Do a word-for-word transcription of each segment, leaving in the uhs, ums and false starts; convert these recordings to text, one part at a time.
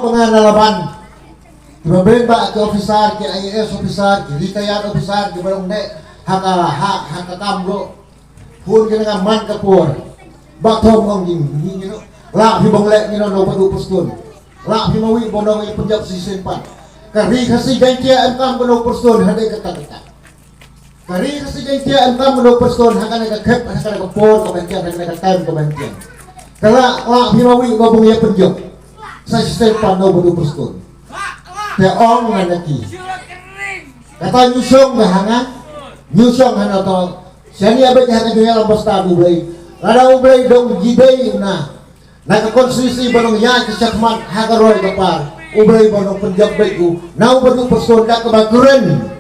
Nga na Laban, kiba bun ba ki officer, ki I A S officer, ki retired officer, kiba long ne ha ka, ha, ha ka kam ruh. Hun ki na nga man ka por. Ba thom ngong jing, jing, you know. Lah phi bong leh, you know, no badu Pashtun. Lah phi mawi bong dong i punjab si sen pan. Ka ri Khasi Jaiñtia em kam ko no Pashtun, hadei kata kata. Ka ri Khasi Jaiñtia em kam ko no Pashtun, ha kane ka khep, ha kane ka por, ka ban tian, ha kane ka time, ka ban tian. Ka lah, lah phi mawi bong bong ïa punjab. Sa si sen pan no badu Pashtun. Te ong nga na ki. Kata nyu shong ka ha nga. Nyu shong ha na to. Shani abet ha ka jingïalam ba stad U Blei. Lada U Blei dong jidei u na. Na ka constituency ba nong ïaid ka shakhmat ha ka roi ka par. U Blei ba nong pynjop beit u. Na u badu Pashtun da kaba kren.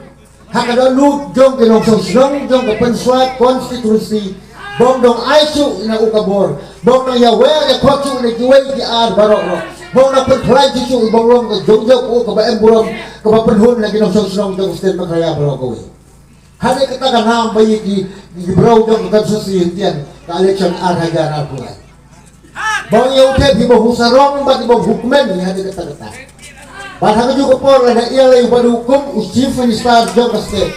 Ha ka dohnud jong ki nongshong shnong jong ka Pynswat constituency. Bym dong ai shuh na u ka bor. Bym dong ïa wer ïa khot shuh na kiwei ki ar baroh roh. Bym dong pynkhlaiñ shuh, bym long ka jong jong u kaba em burom. Kaba pynhun na ki nongshong shnong jong state Meghalaya baroh kawei. Hadei kata ka nam ba ïa ki, ki briew jong ka constituency hyntian ka election ar hajar arphew lai. Ba ïa u thep hi ba hu sarong ba ki ba hu kmen ïa hadei kata kata. Ba ha ka juh ka por lada ïa lei u badu kum u chief minister jong ka state.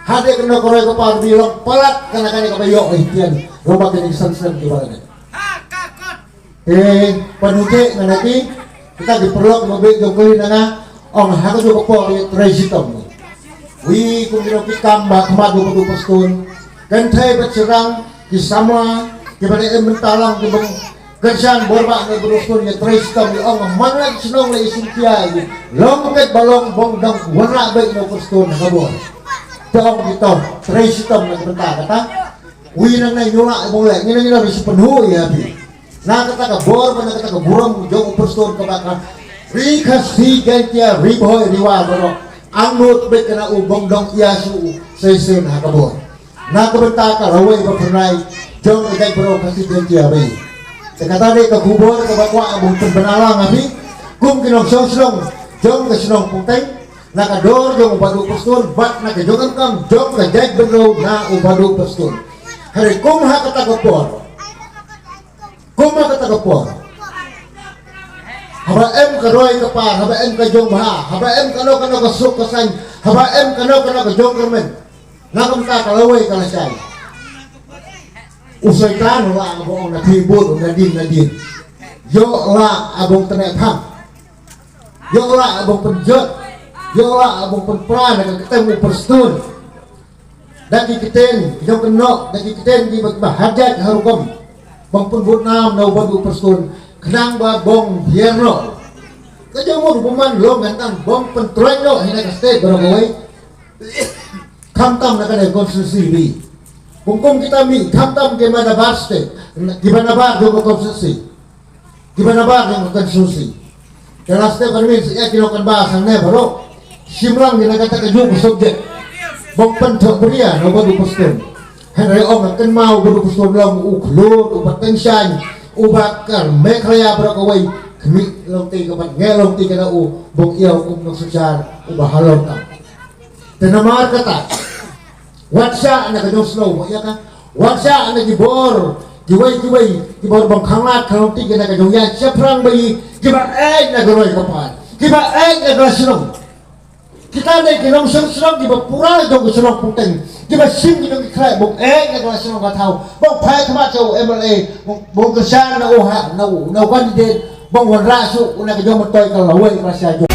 Hadei kano ka roi ka par bi long palat kane kane kaba ïoh hyntian. Long ba kane ki san snem ki ba lada. Te pynhun te nga na ki, kita ki paralok ba bit jong kali na nga, ong ha ka juh ka por ïa trei shitom. Wi kum ki nong ki kam ba khmat u badu Pashtun. Kynthei bad shynrang, ki samla, ki ba dei em mynta lang ki bym kyrshan bor ba na badu Pashtun ïa trei shitom ïa ong man la ki shnong la ïa sumtia ïa. Long bukit ba long bong dang wanrah beit na Pashtun ha ka bor. Te ong ki to, trei shitom na ki bynta kata. Wi nang nai nyola bong leh, ngi nang ngi nang ri shi pynhu ïa phi. Na kata ka bor, ba na kata ka burom jong u Pashtun kaba ka ri Khasi Jaiñtia, ri Bhoi, ri War baroh. Angnud beit ka na u bong dong ïa shu u shisien ha ka bor. Na ka bynta ka lawei ba pynrai jong ka jaitbynriew Khasi Jaiñtia ba ïa. Te kata dei ka khubor kaba kwah bong pynbna lang ha phi. Kum ki nongshong shnong jong ka shnong Pungteng. Na ka dor jong u badu Pashtun bad na ka jong em kam jong ka jaitbynriew na u badu Pashtun. Hynrei kum ha kata ka por. Kum ha kata ka por. Haba em ka roi ka par, haba em ka jong bha, haba em kano kano ka suk ka saiñ, haba em kano kano ka jong kyrmen. Na ka bynta ka lawei ka lashai. U Soitan u lah ba ong na phi bud, na din, na din. Ïoh lah ba ong tneh phang. Ïoh lah ba ong pynjot. Ïoh lah ba ong pynpra na ka kyrteng u Pashtun. Da ki ktien, ki jong kynnoh, da ki ktien ki ba, ba hajat ha rukom. Bong pynbud nam na u badu Pashtun. Khnang ba bong hiar noh. Ka jong u rukom man long kan tang bong pyntroiñ noh hi na ka state baroh kawei. Khamtam na kane constituency ri. Kum kum kita mih, khamtam ki ba nabar state, ki ba nabar jong ka constituency. Ki ba nabar jong ka constituency. Ka last step army sa ïa ki nongkynmaw sangne baroh. Shim lang ki na kata ka jong ka subject. Bong pynthok bria na u badu Pashtun. Hynrei ong ka kynmaw u badu Pashtun long u khlur, u ba tyngshaiñ, u ba kar Meghalaya baroh kawei. Khmih long ti ka ban nge long ti ka na u bong ïa u kum nongshynshar u ba halor kam. Te namar kata, wat shah na ka jong snow, mo ïa ka, wat shah na ki bor, kiwei kiwei, ki bor bong khanglad khanglad ti ki na ka jong ïa shaphrang ba i, ki ba eh na ka roi ka par, ki ba eh na ka shnong. Kita ne ki nongshong shnong ki ba pura jong ka shnong Pungteng, ki ba shim ki jong ki khleh bong eh na ka shnong ka thaw, bong phai khmat sha u M L A, bong, bong kyrshan na u ha, na u, na u candidate, bong wanrah shuh na ka jong myntoi ka lawei ka sha jong.